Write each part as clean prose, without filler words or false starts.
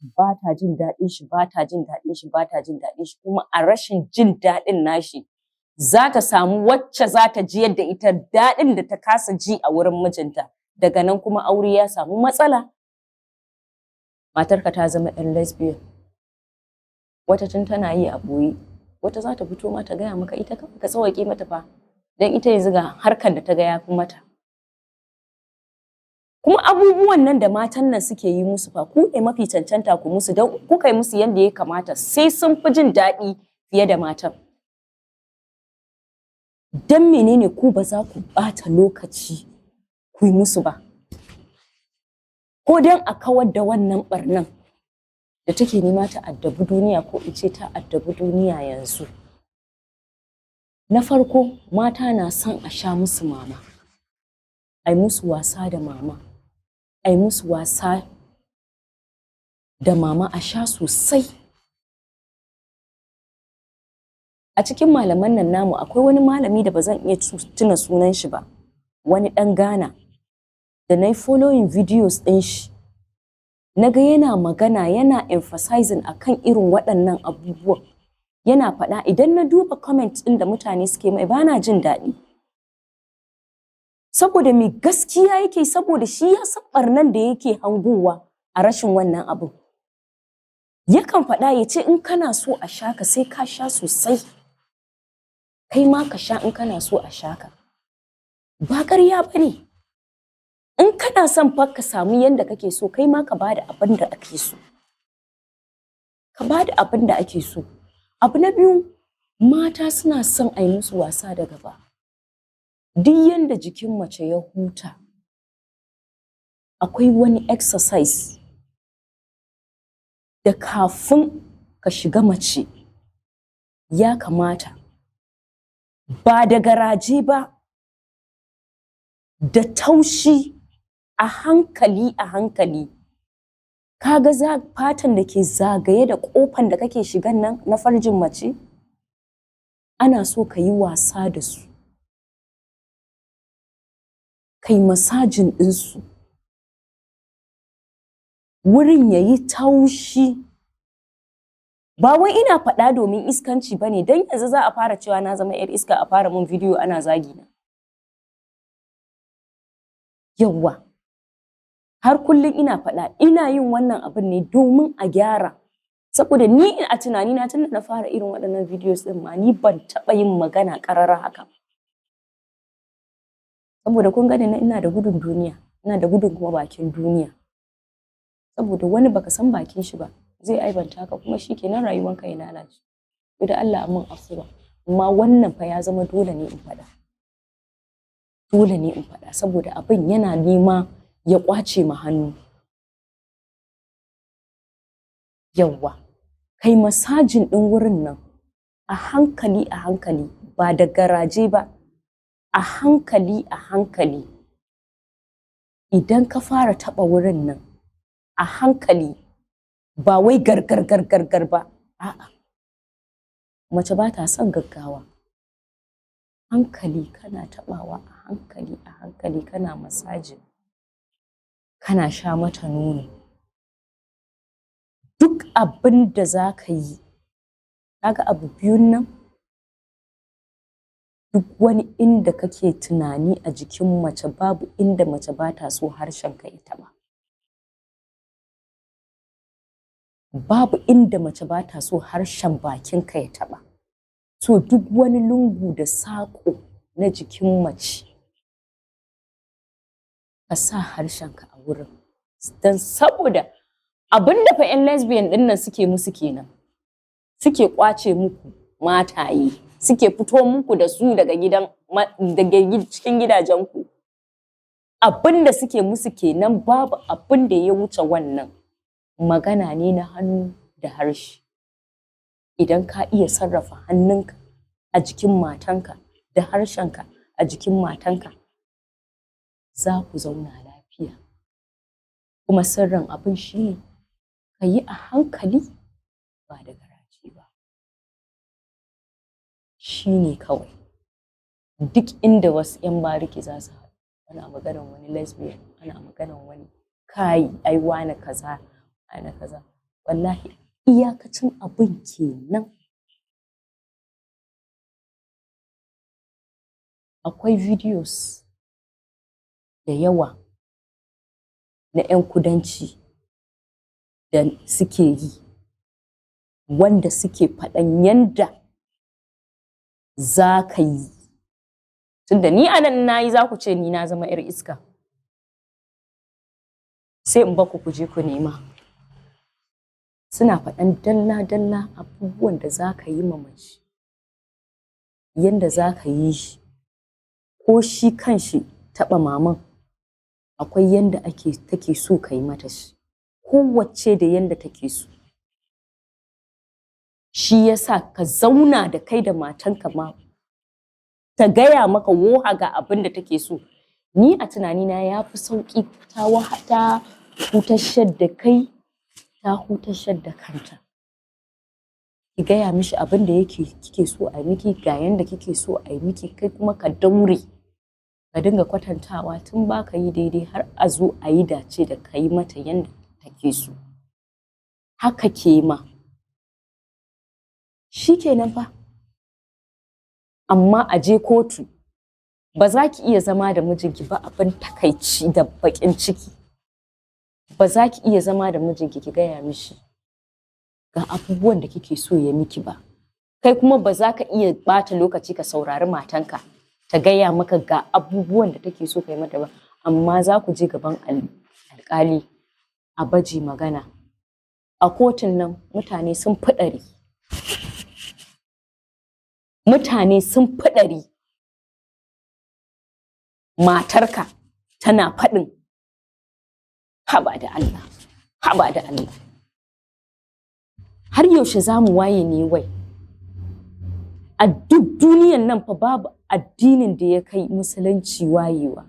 Ba ta jin daɗin shi, ba ta jin daɗin shi, ba ta jin daɗin shi. Kuma a rashin jin daɗin nashi, za ta samu wacce za ta ji yadda ita daɗin da ta kasa ji a wurin mijinta. Daga nan kuma aure ya samu matsala. Matarka ta zama 'yan lesbian. Wata tun tana yi a ɓoye, wata za ta fito ma ta gaya maka ita ka tsawaƙe mata fa, don ita yanzu ga harkar da ta ga ya fi mata. Kuma abubuwan nan da matan nan suke yi musu fa, ku ne mafi cancanta ku musu, don kuka yi musu yadda ya kamata, sai sun fi jin daɗi fiye da matan. Don menene ku ba za ku ɓata lokaci ku yi musu ba, ko don a kawar da wannan ɓarnan da take nema ta addabi duniya, ko in ce ta addabi duniya yanzu? Na farko, mata na son a sha musu mama, a yi musu wasa da mama, a yi musu wasa da mama, a sha sosai. A cikin malaman nan namu akwai wani malami da ba zan iya tuna sunan shi ba, wani ɗan Ghana da na yi following videos ɗin shi, na ga yana magana, yana emphasizing akan irin waɗannan abubuwan. Yana faɗa, idan na duba comment ɗin da mutane suke mai, bana jin daɗi, saboda mai gaskiya yake, saboda shi ya san ɓarnan da yake hangowa a rashin wannan abun. Yakan faɗa ya ce in kana so a sha ka, sai ka sha sosai. Kai ma ka sha in kana so a sha ka. Ba ƙarya ba ne. In kana son fa ka samu yanda kake so, kai ma ka bada abin da ake so, ka bada abin da ake so. Abu na biyu, mata suna son a yi musu wasa da gaba. Duk yanda jikin mace ya huta, akwai wani exercise da kafin ka shiga mace ya kamata, ba da garaje ba, da taushi, a hankali a hankali. Kaga za fatan da ke zagaye da kofan da kake shigan nan na farjin mace, ana so ka yi wasa da su, kai massaging ɗinsu, wurin ya yi taushi. Ba wai ina faɗa domin iskanci ba ne, don yanzu za a fara cewa na zama 'yar iska, a fara mun bidiyo ana zagi na. Yawwa, har kullum ina faɗa, ina yin wannan abin ne domin a gyara, saboda ni a tunanina, tun da na fara irin waɗannan videos ɗin ma, ni ban taɓa yin magana ƙarara haka. Saboda kun gani na, ina da gudun duniya, ina da gudun kuma bakin duniya, saboda wani baka san bakin shi ba, zai aibanta ka, kuma shi kenan rayuwanka ya lalace. To, da Allah min afuwa, amma wannan fa ya zama dole ne in faɗa, dole ne in faɗa, saboda abin yana nema ya ƙwace ma hannu. Yawwa, kai massaging ɗin wurin nan a hankali a hankali, ba da garaje ba, a hankali a hankali. Idan ka fara taɓa wurin nan a hankali, ba wai gargar gargar gar ba, a'a, mace ba ta son gaggawa. Hankali kana taɓawa, a hankali a hankali, kana massaging, kana sha mata nono. Duk abin da za ka yi, kaga abu biyun nan, duk wani inda kake tunani a jikin mace, babu inda mace ba ta so harshen ka ya taɓa. Babu inda mace ba ta so harshen bakin ka ya taɓa. So duk wani lungu da saƙo na jikin mace, ka sa harshenka a wurin, don saboda abin da fa 'yan lesbian ɗin nan suke musu kenan, suke ƙwace muku mataye, suke fito muku da su daga gidan, daga cikin gidajenku. Abin da suke musu kenan, babu abin da ya wuce wannan. Magana ne na hannu da harshe. Idan ka iya sarrafa hannunka a jikin matanka da harshenka a jikin matanka, za ku zauna lafiya. Kuma sirrin abin shine ka yi a hankali, ba da garaje ba. Shine kawai. Duk inda wasu 'yan bariki za su haɗu, ana maganan wani lesbian, ana maganan wani kai, ai wane kaza, wane kaza. Wallahi iyakacin abin kenan. Akwai videos da yawa na 'yan kudanci da suke yi, wanda suke faɗan yanda za ka yi. Tunda ni a nan na yi, za ku ce ni na zama 'yar iska. Sai in baku ku je ku nema. Suna faɗan dalla-dalla abubuwan da za ka yi ma mace, yanda za ka yi shi, ko shi kanshi taɓa maman, akwai yanda ake take so ka yi mata shi. Kowacce da yanda take so. Shi yasa ka zauna da kai da matanka ma ta gaya maka woha ga abin da take so. Ni a tunanina ya fi sauƙi, ta hutashar da kai, ta hutashar da kanta. Ki gaya mishi abin da yake kike so a miki, ga yanda kike so a yi miki, kai kuma ka daure ka dinga kwatantawa tun ba ka yi daidai har a zo a yi dace da ka yi mata yanda take so. Haka ke ma. Shi kenan fa. Amma a je kotu, ba za ki iya zama da mijinki ba, abin takaici da baƙin ciki. Ba za ki iya zama da mijinki ki gaya mishi ga abubuwan da kike so ya miki ba. Kai kuma ba za ka iya ɓata lokaci ka saurari matanka ta gaya maka ga abubuwan da take so ka yi mata ba. Amma za ku je gaban alƙali a baje magana. A kotun nan mutane sun fi 100. Mutane sun fi 100. Matarka tana faɗin, haba da Allah, haba da Allah. Har yaushe za mu waye ne wai? A duk duniyan nan fa babu addinin da ya kai Musulunci wayewa.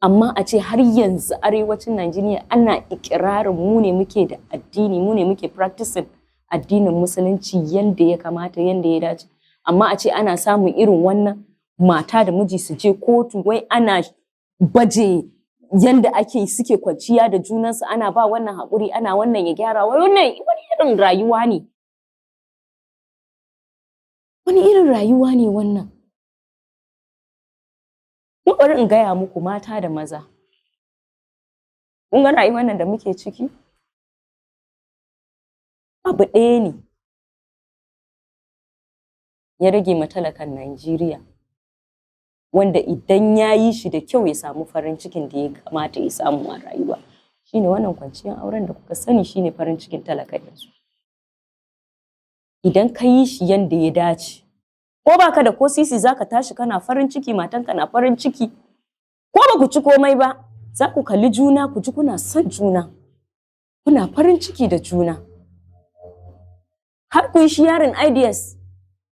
Amma a ce har yanzu arewacin Najeriya ana ikirarin mu ne muke da addini, mu ne muke practicing addinin Musulunci yanda ya kamata, yanda ya dace. Amma a ce ana samun irin wannan, mata da miji su je kotu, wai ana baje yanda ake suke kwanciya da junansu, ana ba wannan haƙuri, ana wannan ya gyara. Wai wannan wani irin rayuwa ne? Wani irin rayuwa ne wannan? Kuma bari in gaya muku, mata da maza. Kun ga rayuwar nan da muke ciki? Abu ɗaya ne ya rage ma talakan Najeriya, wanda idan ya yi shi da kyau ya samu farin cikin da ya kamata ya samu a rayuwa. Shine wannan kwanciyar auren da kuka sani, shine farin cikin talaka yanzu. Idan ka yi shi yanda ya dace, ko baka da ko sisi, zaka tashi kana farin ciki, matanka na farin ciki. Ko ba ku ci komai ba, za ku kalli juna ku ji kuna son juna. Kuna farin ciki da juna. Har ku yi sharing ideas.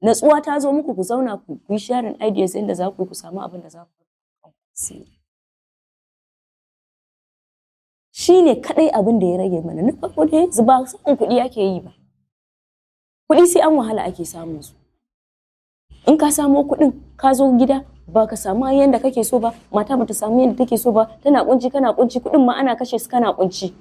Natsuwa ta zo muku, ku zauna ku yi sharing ideas yadda za ku yi ku samu abin da za ku asiri. Shi ne kaɗai abin da ya rage mana. Na farko dai, yanzu ba samun kuɗi ake yi ba. Kuɗi sai an wahala ake samun su. In ka samo kuɗin, ka zo gida ba ka samu yanda kake so ba, mata bata samu yanda take so ba, tana kunci, kana kunci, kuɗin ma ana kashe su kana kunci.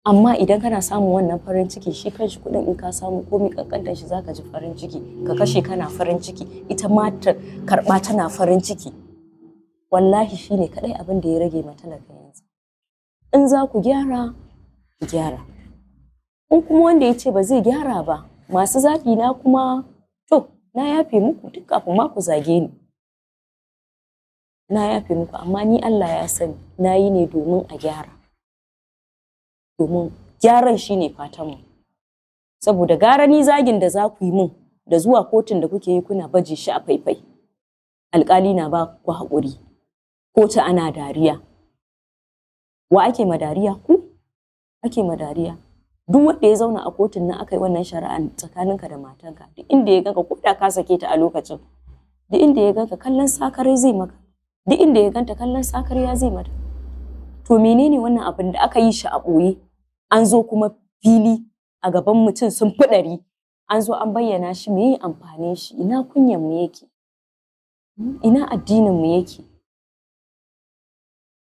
Amma idan kana samun wannan farin ciki, shi kanshi kuɗin in ka samu, komai kankantar shi, zaka ji farin ciki, ka kashe kana farin ciki, ita ma ta karɓa tana farin ciki. Wallahi shine kaɗai abin da ya rage ma talaka yanzu. In za ku gyara, ku gyara. In kuma wanda ya ce ba zai gyara ba, masu zagi na kuma, to na yafe muku duk kafin ma ku zage ni. Na yafe muku, amma ni Allah ya sani na yi ne domin a gyara. Domin gyaran shine fatanmu. Saboda gara ni zagin da za ku yi min da zuwa kotun da kuke yi kuna baje shi a faifai. Alƙali na ba ku haƙuri. Kotu ana dariya. Wa ake ma dariya? Ku ake ma dariya. Duk wanda ya zauna a kotun nan aka yi wannan shari'an tsakaninka da matanka, duk inda ya ganka, ko da ka sake ta a lokacin, duk inda ya ganka kallon sakarai zai maka. Duk inda ya ganta kallon sakarya zai mata. To menene wannan abin da aka yi shi a ɓoye? An zo kuma fili a gaban mutum sun fi 100. An zo an bayyana shi, me amfanin shi? Ina kunyan mu yake? Ina addinin mu yake?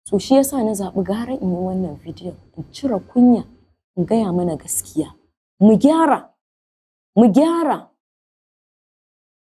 So shi yasa na zaɓi gara in yi wannan bidiyon in cire kunya. In gaya mana gaskiya, mu gyara, mu gyara.